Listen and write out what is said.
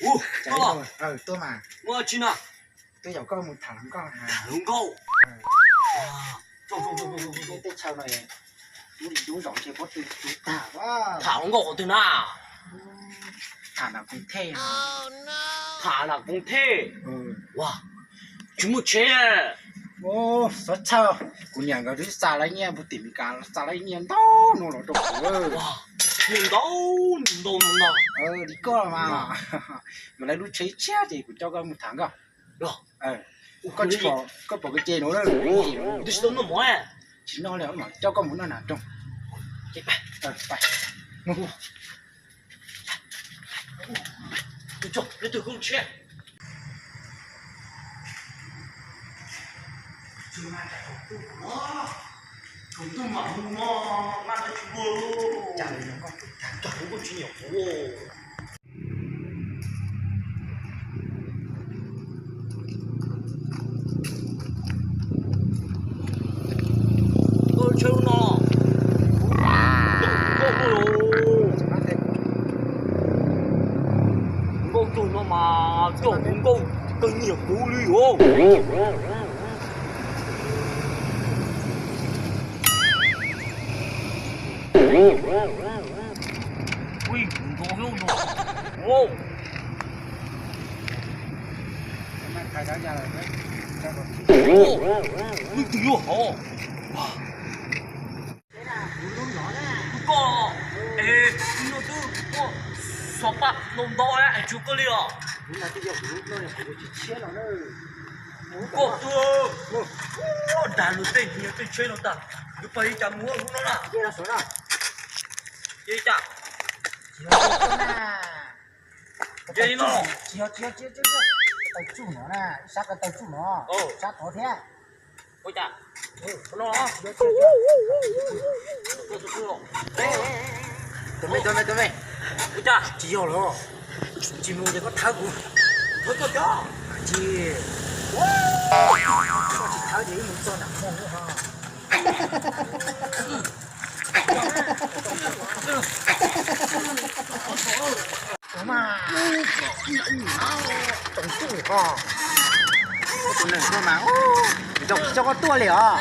Ua, tuaj mas. Ua tsi no? Tuaj yaum koj mus tham hluas nkauj. Tham hluas nkauj? Tej chaw no dub li dub zos ntshe pob tw tag. Tham hluas nkauj qhov twg na? Tham nram Koos Thej. Tham nram Koos Thej? Ua, tsis muaj tsheb. Xov txhawj, kuv niam nkawd twb xa lawv nyiaj puag tim Meskas, xa lawv nyiaj ntau no los rau kuv. Nyiaj ntau ntau no. Li koj mas, yuav lawv lub tsheb tshiab ces kuv coj koj mus tham nkauj. Koj tsis pom, koj pom koj ce no. Twb tsis tau noj mov. Tsis noj li, coj koj mus noj nas roog. Nkauj no, nkauj no mas coj hluas nkauj kawg nyiam kuv li os. Ui, kuv nrog lub no. Leej twg yuav hov? Koj, es no twb muaj xov paj ntau ntau es tsuas koj li os. Koj twb dag luag tej nyiaj tej tsheb no tag, yuav pais li cas mus lub no na? Ces li cas? Ces li no. Tsis yog, tsis yog, tsis yog, tsis yog. Ko taw tsuj no na, ib sab ko taw tsuj no, sab tod thiab. Ua cas? No. Tus me, tus me, tus me. Ua cas? Tsis yog los, tsis mus ces koj thawb kuv. Thawb koj cov. Tsis, koj tsis thawb ces wb mus txog nram Hmoob lawm ho. Tsoom tsuj ho, tus neeg tuaj mas, nrog tsis coj koj tuaj li os.